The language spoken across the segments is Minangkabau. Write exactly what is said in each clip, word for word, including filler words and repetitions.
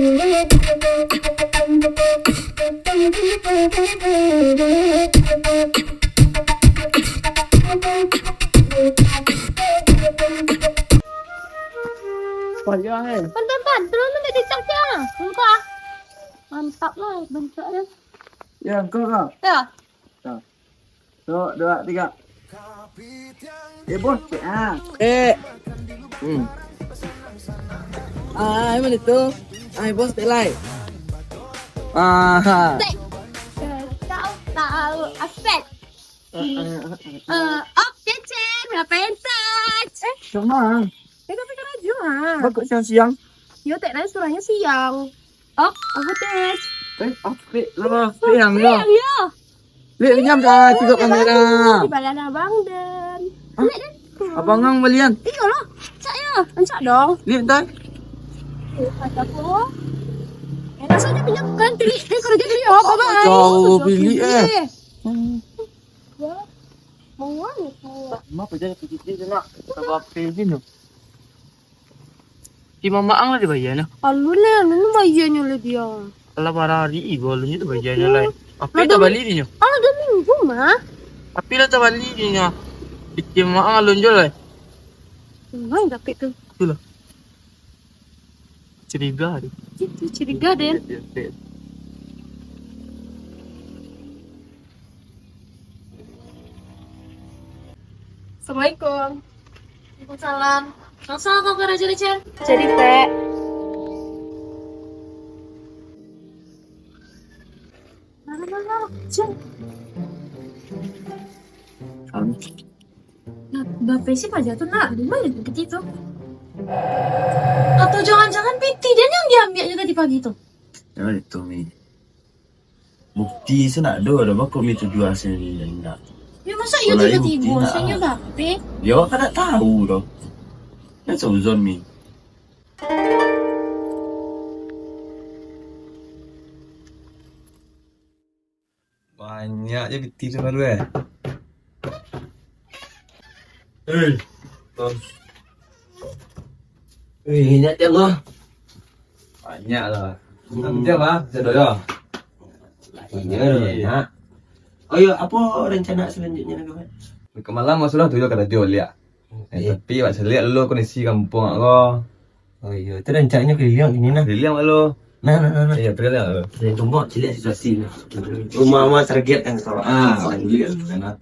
Payah, eh. Bantuan-bantuan tu dari cak dia. Nampak. Mantap lah bentuknya. Ya, engkau kah? Ya. Nah. Satu, dua, tiga. Eh, bos, cek, ah. Eh. Hmm. Ah, yang mana tu? Ah, bos, cek lai. Ah, ha. Cek. Tahu, tahu. Aspek. Eh, eh, eh, eh. Eh, oh, Cecen, ngapain touch? Eh, sama. Eh, tapi karajo, ha. Bakok siang-siang. Yo, tek lain surahnya siang. Oh, aku tes. Eh, apik lah, apik yang yo. Yang yo. Lihat pinjam dah, tiga kamera. Di bawah abang dan. Hah? Lihat deh. Abang ang balian. Iyo lah. Cak yo, ancak dong. Lihat dah. Eh, kata aku. Eh, rasanya pinjam kan, pilih. Eh, kerja dulu yo, bye-bye. Jauh pilih, eh. Hmm. Ya. Mau anu tu. Mah pajak pijik dia nak. Sabab pilih tu. Di mamaang lah dibayar nyo. Alun lah, alun bayaranyo lah dia. Alah, bara hari ibo alun nyo tu bayaranyo lai. Api tabali dinyo. Ah, dah minggu mah. Api lah tabali dinyo. Pikir mamaang alun jo lai. Mai dapik tu. Itulah. Curiga tu. Itu curiga, Den. Assalamualaikum. Waalaikumsalam. Langsung aku ke Raja Licin. Jadi, Tek. Mana, mana, Cin? Nah, bapak si Fajar tu nak, di mana piti tu? Atau jangan-jangan piti dia yang diambil juga di pagi tu? Ya, itu, Mi. Bukti se ndak ado, ado bako Mi tujuah se ni, ndak. Ya, masa iyo tibo-tibo se nyo bape? Yo, kan ndak tahu doh. Kan seuzon, Mi. Banyak je piti tu baru, eh. Eh, Bang. Eh, banyak je, Bang. Banyak lah. Hmm. Nanti apa? Saya doa. Iya, banyak. Oh, iya, apa rencana selanjutnya, Bang? Ke malam, Bang, sudah tu, ya, karajo, liak. Eh, tapi awak caliak dulu kondisi kampuang awak ko. Oh iyo, tu rancaknyo kaliliang kini nah. Kaliliang awak dulu. Nah, nah, nah, nah. Iyo, kaliliang awak dulu. Dari kampuang caliak situasi nah. Rumah-rumah target kan kau. Ah, kaliliang. Nah.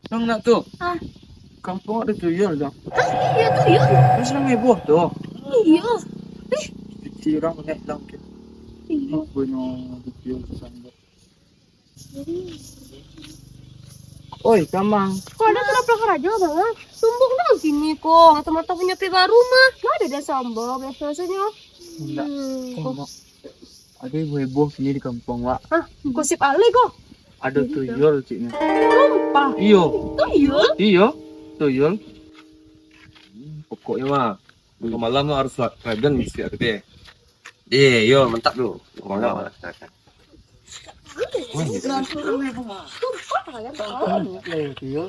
Nang nak tu. Ah. Kampuang ado tuyul tu. Hah? Iyo, tuyul. Terus nang heboh tu. Iyo. Eh. Piti urang banyak ilang ke. Iyo. Punyo tuyul tu sampai. Oi, Kamang. Kok ado tu lah karajo, Bang? Tumbuk dong sini ko. Mantang-mantang punyo P baru mah. Lah ado dia sambal biasonyo. Indak. Hmm. Ado ibu heboh sini di kampuang, Wak. Hah? Gosip alai ko? Ado tuyul, ciknyo. Sumpah. Iyo. Tuyul? Iyo, tuyul. Pokoknyo mah, malam tu harus la-, lagan misi ado deh. Eh, yo, mantap tu. Mantap.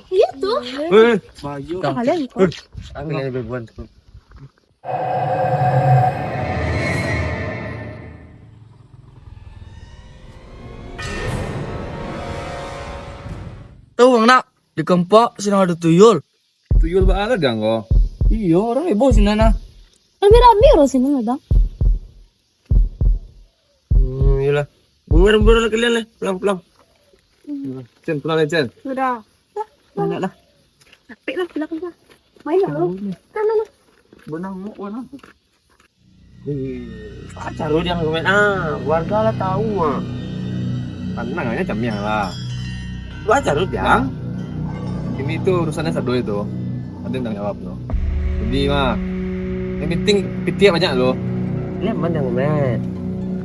Iyo tu. Eh, kalian tu. Eh, aku yang lebih buan tu. Tahu, Bang, nak? Di kampuang sinan ado tuyul. Tuyul baa lah, Dang, ko? Iyo, urang heboh sinan, nah. Rami-rami urang sinan, Dang. Hmm, iyolah. Bunga rambut lah kalian lah, pulang, pulang. Hmm. Cen, pulang lah, Cen. Sudah. Banyak lah. Capek lah, pulang lah. Main lah, lo. Tahu ni. Kan, kan, kan. Benang, benang. Eh, baa caro Jang, ah, warga lah tahu, ah. Tanang aja, camiang lah. Baa caro Jang. Ini tu urusannya sado itu. Ada yang tanggung jawab tu. Jadi mah, yang penting piti banyak lo. Ini aman, Jang, Mat?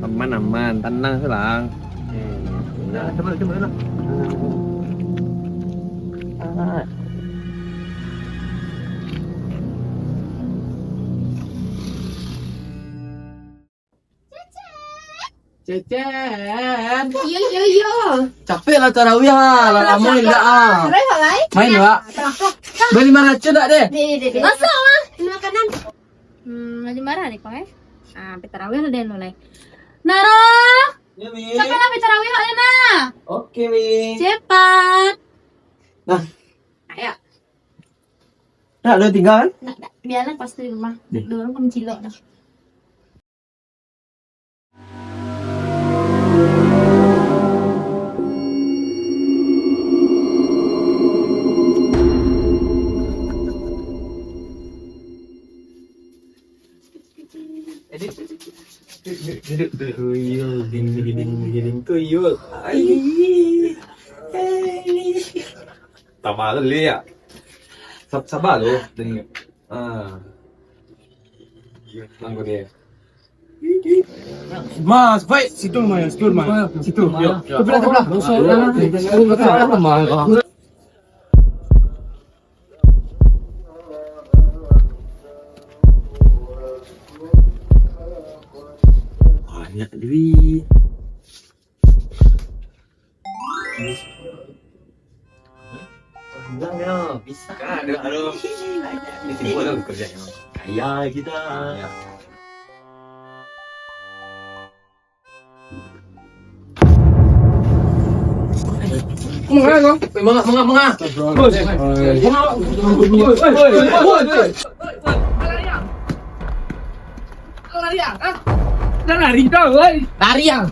Aman, aman, tanang se lah. Eh, nah, coba, coba lah. Ah. Cecen. Iyo, iyo, iyo. Capek lah tarawih, ah. Lah lamo indak, ah. Tarawih, Wak, lai? Main, Wak. Tarawih. Bali maracun nak deh? Deh, deh, deh. Masuk, ah. Ini makanan. Hmm, lagi marah ni kau, eh? Ah, pai tarawih lah deh, nu lai. Naro! Ya, Mi. Siapa nak pai tarawih lah, nak? Oke, Mi. Cepat. Nah. Ayo. Nak lo tinggal? Nak, nak. Biarlah pas di rumah. Deh. Dulu kan cilok dah. Duduk, duduk, duduk. Tuyul, ding, ding, ding, ding, tuyul. Ai. Ai. Tambah tu, Lia. Sab-, sabar tu. Ah. Tangguh dia. Mas, baik. Situ, Mas. Situ, Mas. Situ. Yo, yo. Sebelah, sebelah. Banyak duit. Bilang yo, bisa. Kan ada, ada. Banyak. Di sini pun ada kerja. Kaya kita. Ya. Manga, manga, manga, manga. Bos. Manga. Lari, ah. Lari, ah. Lari, ah.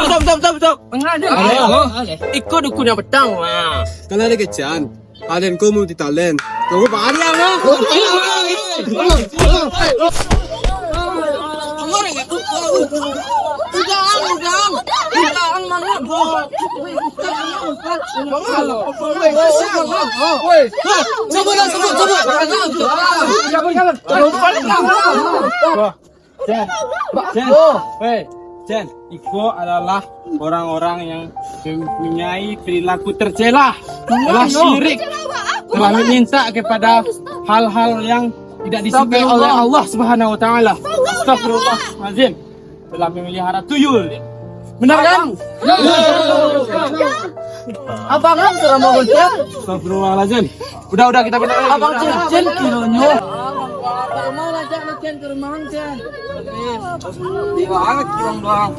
Stop, stop, stop, stop. Iko dukun nan patang. Kalau ado kecekan, Alen ko multi talent. Tunggu Pak Arya, no. Woi, coba lah, coba, coba. Cen, Cen, hei, Cen, iko adalah orang-orang yang mempunyai perilaku tercela, telah syirik, telah meminta kepada hal-hal yang tidak disukai oleh Allah Subhanahu wa Taala. Astagfirullahalazim. Telah memelihara tuyul. Benar kan? Abang kan sudah mau bocor. Astagfirullahalazim. Udah, udah, kita berdoa. Abang cincin kilonyo. Ke rumah lah, Cen, Cen, ke rumah, Cen. Di mana kilong doang?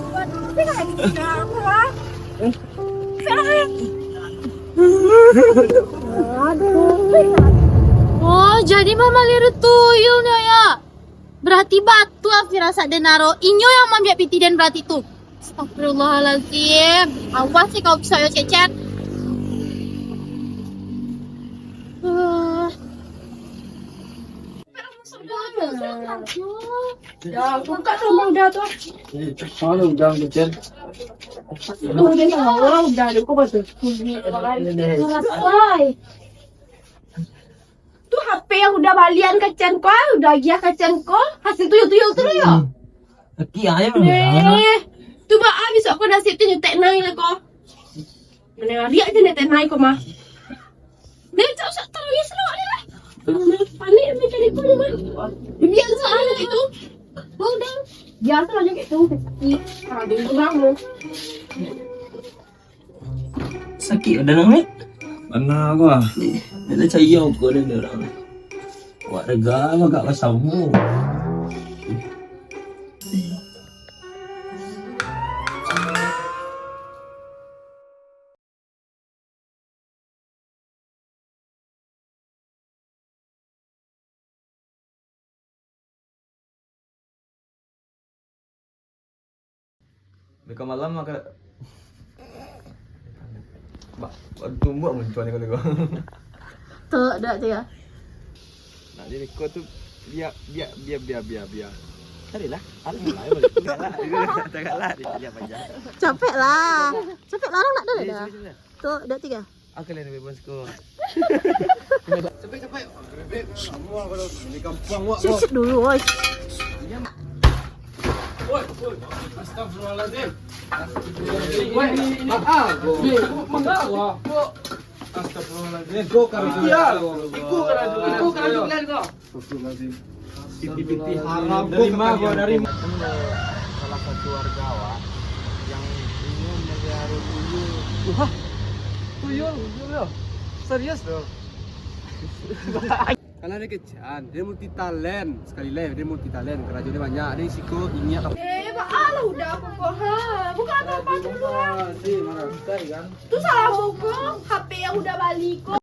Oh, jadi mama liru tuyul nyo, ya? Berarti batua firasat den Naro. Inyo yang maambiak pitih den berarti tu. Astagfirullahalazim. Awas sih kau bisa yo, Cecen. Ah. Ya, buka tu rumah udah tu. Mana udah, Cecen? Udah, udah, udah, udah, kau baca. Woi. Tu H P yang udah balian ka Cen ko, ah, udah agiah ka Cen ko. Hasil tuyul-tuyul tu lo yo. Aki ayam. Eh, tu baa bisuak ko nasib tu nyo tek nai lah ko. Mano ariak je nyo tek nai ko mah. Dah cak usah tangis lah awak ni lah. Panik macam ni ko mah. Biasa lah gitu. Udah. Biasa lah je gitu. Ah, dulu lah. Sakik badan awak, Mek? Bana ko ah. Dak cayau ko den urang. Awak rega agak basamo. Beko malam maka ba-, tumbuak muncuan ko. Tu, dak tu ya. Nah, jadi ko tu bia, bia, bia, bia, bia, bia. Carilah. Alah, alah, alah. Tagaklah, dia panjang-panjang. Capek lah. Capek lah, orang nak dah dah. Sini, sini, sini. Tu, dua, tiga. Aku lain lebih bos ko. Capek, capek. Semua kalau ini gampang, wak. Siap-siap dulu, oi. Woi, woi. Astagfirullahaladzim. Woi, ah, ah, go. Astagfirullahaladzim. Go, kalau iya. Iko kalau juga. Iko kalau juga. Astagfirullahaladzim. Piti-piti haram. Dari ma ko, dari ma? Salah satu warga awak yang ingin melihara tuyul. Wah, tuyul, tuyul yo. Serius tu? Kalau ada kecan, dia multi talent. Sekali live, dia multi talent. Karajo dia banyak. Dia siko ingat apa? Eh, baa lah udah aku ko, ha. Buka apa-apa dulu, ha. Ah, si marah sekali kan? Tu salah muko, H P yang udah bali ko.